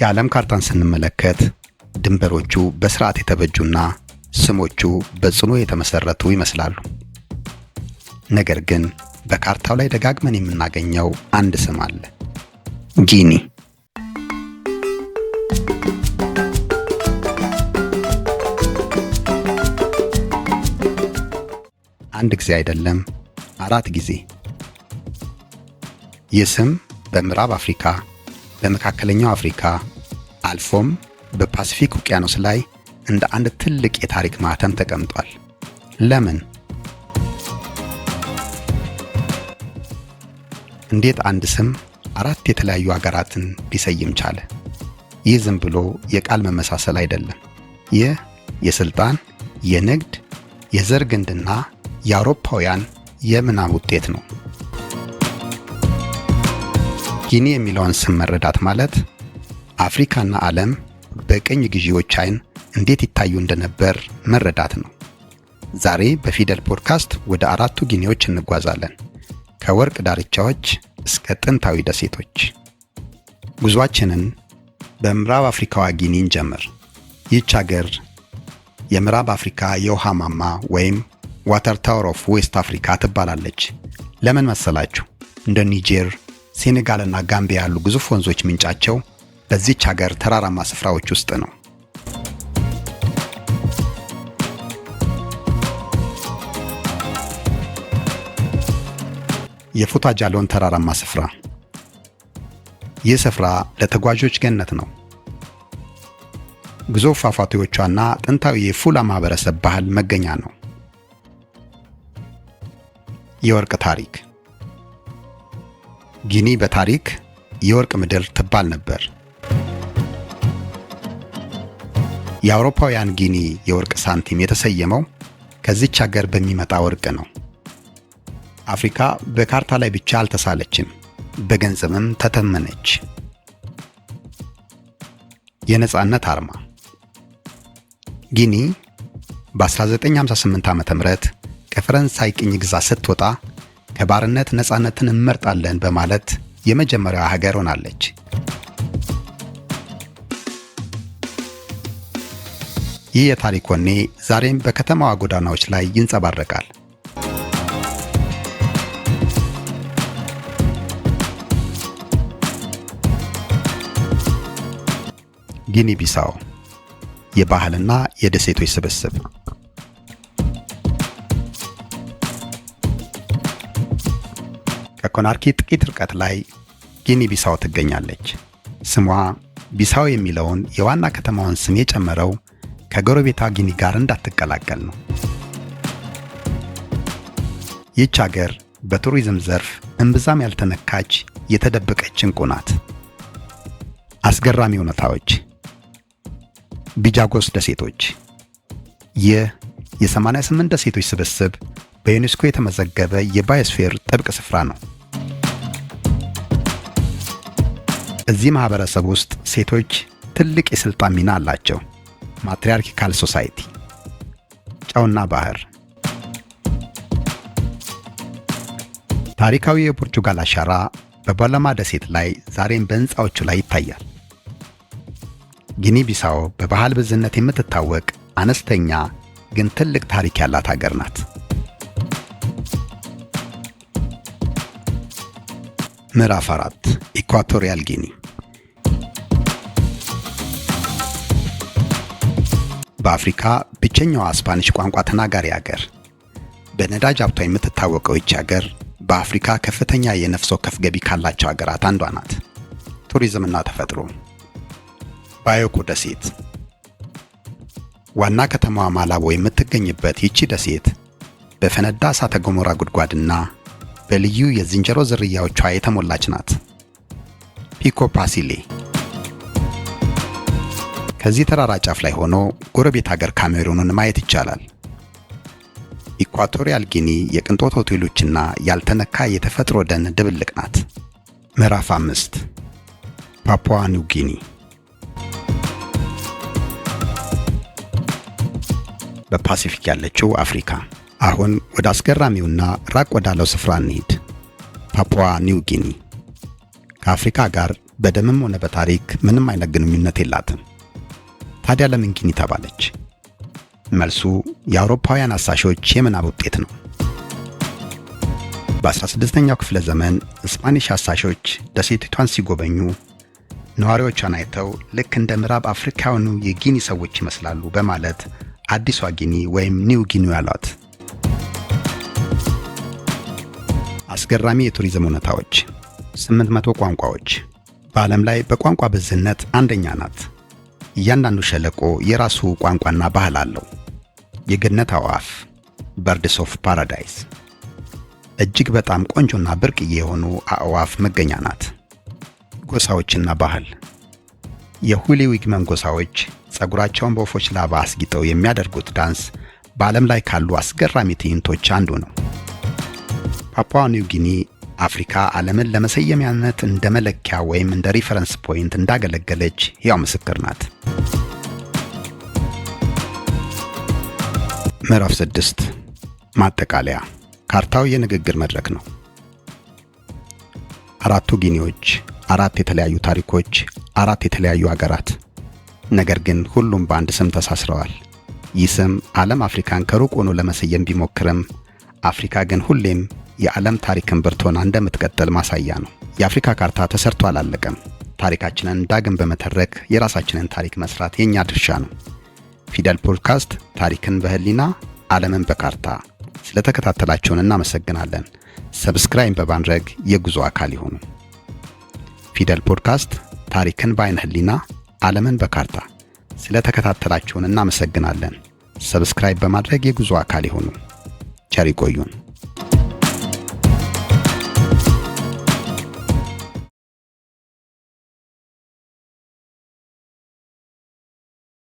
የዓለም ካርታን ስንመለከት ድንበሮቹ በስርዓት የተበጁና ስሞቹ በጽኑ የተመሰረቱ ይመስላሉ። ነገር ግን በካርታው ላይ ደጋግመን የምናገኘው አንድ ስም አለ፤ ጊኒ። አንድ ጊዜ አይደለም፣ አራት ጊዜ። ይህ ስም በምዕራብ አፍሪካ፣ በመካከለኛው አፍሪካ አልፎም በፓሲፊክ ውቅያኖስ ላይ እንደ አንድ ትልቅ የታሪክ ማህተም ተቀምጧል። ለምን? እንዴት አንድ ስም አራት የተለያዩ ሀገራትን ሊሰይም ቻለ? ይህ ዝም ብሎ የቃል መመሳሰል አይደለም። ይህ የስልጣን፣ የንግድ፣ የዘር ግንድና የአውሮፓውያን የምናብ ውጤት ነው። ጊኒ የሚለውን ስም መረዳት ማለት አፍሪካና ዓለም በቅኝ ገዢዎች አይን እንዴት ይታዩ እንደነበር መረዳት ነው። ዛሬ በፊደል ፖድካስት ወደ አራቱ ጊኒዎች እንጓዛለን፣ ከወርቅ ዳርቻዎች እስከ ጥንታዊ ደሴቶች። ጉዟችንን በምዕራብ አፍሪካዋ ጊኒ እንጀምር። ይህች ሀገር የምዕራብ አፍሪካ የውሃ ማማ ወይም Water Tower of West Africa ትባላለች። ለምን መሰላችሁ? እንደ ኒጀር፣ ሴኔጋልና ጋምቢያ ያሉ ግዙፍ ወንዞች ምንጫቸው በዚች ሀገር ተራራማ ስፍራዎች ውስጥ ነው። የፉታ ጃሎን ተራራማ ስፍራ። ይህ ስፍራ ለተጓዦች ገነት ነው። ግዙፍ ፏፏቴዎቿና ጥንታዊ የፉላ ማህበረሰብ ባህል መገኛ ነው። የወርቅ ታሪክ። ጊኒ በታሪክ የወርቅ ምድር ትባል ነበር። የአውሮፓውያን ጊኒ የወርቅ ሳንቲም የተሰየመው ከዚች ሀገር በሚመጣ ወርቅ ነው። አፍሪካ በካርታ ላይ ብቻ አልተሳለችም፣ በገንዘብም ተተመነች። የነጻነት አርማ። ጊኒ በ1958 ዓ.ም ከፈረንሳይ ቅኝ ግዛት ስትወጣ ከባርነት ነጻነትን እንመርጣለን በማለት የመጀመሪያዋ ሀገር ሆናለች። ይህ የታሪክ ወኔ ዛሬም በከተማዋ ጎዳናዎች ላይ ይንጸባረቃል። ጊኒ ቢሳው የባህልና የደሴቶች ስብስብ። ከኮናርኪ ጥቂት ርቀት ላይ ጊኒ ቢሳው ትገኛለች። ስሟ ቢሳው የሚለውን የዋና ከተማዋን ስም የጨመረው ከጎረቤቷ ጊኒ ጋር እንዳትቀላቀል ነው። ይህች ሀገር በቱሪዝም ዘርፍ እምብዛም ያልተነካች የተደበቀች እንቁ ናት። አስገራሚ እውነታዎች። ቢጃጎስ ደሴቶች። ይህ የ88 ደሴቶች ስብስብ በዩኔስኮ የተመዘገበ የባዮስፌር ጥብቅ ስፍራ ነው። እዚህ ማህበረሰብ ውስጥ ሴቶች ትልቅ የስልጣን ሚና አላቸው። Matriarchal society። ጨውና ባህር። ታሪካዊ የፖርቹጋል አሻራ በባላማ ደሴት ላይ ዛሬም በሕንፃዎቹ ላይ ይታያል። ጊኒ ቢሳው በባህል ብዝነት የምትታወቅ አነስተኛ ግን ትልቅ ታሪክ ያላት ሀገር ናት። ምዕራፍ 4፣ ኢኳቶሪያል ጊኒ። በአፍሪካ ብቸኛዋ ስፓኒሽ ቋንቋ ተናጋሪ ሀገር። በነዳጅ ሀብቷ የምትታወቀው ይቺ ሀገር በአፍሪካ ከፍተኛ የነፍስ ወከፍ ገቢ ካላቸው ሀገራት አንዷ ናት። ቱሪዝምና ተፈጥሮ። ባዮኮ ደሴት። ዋና ከተማዋ ማላቦ የምትገኝበት ይቺ ደሴት በፈነዳ እሳተ ገሞራ ጉድጓድና በልዩ የዝንጀሮ ዝርያዎቿ የተሞላች ናት። ፒኮ ፓሲሌ። ከዚህ ተራራ ጫፍ ላይ ሆኖ ጎረቤት ሀገር ካሜሩንን ማየት ይቻላል። ኢኳቶሪያል ጊኒ የቅንጦት ሆቴሎችና ያልተነካ የተፈጥሮ ደን ድብልቅ ናት። ምዕራፍ 5፣ ፓፑዋ ኒው ጊኒ። በፓሲፊክ ያለችው አፍሪካ። አሁን ወደ አስገራሚውና ራቅ ወዳለው ስፍራ እንሂድ። ፓፑዋ ኒው ጊኒ ከአፍሪካ ጋር በደምም ሆነ በታሪክ ምንም አይነት ግንኙነት የላትም። ታዲያ ለምን ጊኒ ተባለች? መልሱ የአውሮፓውያን አሳሾች የምናብ ውጤት ነው። በ16ኛው ክፍለ ዘመን ስፓኒሽ አሳሾች ደሴቲቷን ሲጎበኙ ነዋሪዎቿን አይተው ልክ እንደ ምዕራብ አፍሪካውያኑ የጊኒ ሰዎች ይመስላሉ በማለት አዲሷ ጊኒ ወይም New Guinea ያሏት። አስገራሚ የቱሪዝም እውነታዎች። 800 ቋንቋዎች። በዓለም ላይ በቋንቋ ብዝህነት አንደኛ ናት። እያንዳንዱ ሸለቆ የራሱ ቋንቋና ባህል አለው። የገነት አዕዋፍ፣ birds of paradise፣ እጅግ በጣም ቆንጆና ብርቅዬ የሆኑ አዕዋፍ መገኛ ናት። ጎሳዎችና ባህል። የሁሊዊግመን ጎሳዎች ጸጉራቸውን በወፎች ላባ አስጊጠው የሚያደርጉት ዳንስ በዓለም ላይ ካሉ አስገራሚ ትዕይንቶች አንዱ ነው። ፓፑዋ ኒው ጊኒ አፍሪካ ዓለምን ለመሰየሚያነት እንደ መለኪያ ወይም እንደ reference point እንዳገለገለች ሕያው ምስክር ናት። ምዕራፍ 6፣ ማጠቃለያ። ካርታው የንግግር መድረክ ነው። አራቱ ጊኒዎች፣ አራት የተለያዩ ታሪኮች፣ አራት የተለያዩ አገራት፣ ነገር ግን ሁሉም በአንድ ስም ተሳስረዋል። ይህ ስም ዓለም አፍሪካን ከሩቅ ሆኖ ለመሰየም ቢሞክርም አፍሪካ ግን ሁሌም የዓለም ታሪክን ብርት ሆና እንደምትቀጥል ማሳያ ነው። የአፍሪካ ካርታ ተሰርቶ አላለቀም። ታሪካችንን ዳግም በመተረክ የራሳችንን ታሪክ መስራት የእኛ ድርሻ ነው። ፊደል ፖድካስት፣ ታሪክን በህሊና፣ ዓለምን በካርታ። ስለተከታተላችሁን እናመሰግናለን። Subscribe በማድረግ የጉዞ አካል ይሁኑ። ፊደል ፖድካስት፣ ታሪክን በአይነ ህሊና፣ ዓለምን በካርታ። ስለተከታተላችሁን እናመሰግናለን። Subscribe በማድረግ የጉዞ አካል ይሁኑ። ቸር ይቆዩን።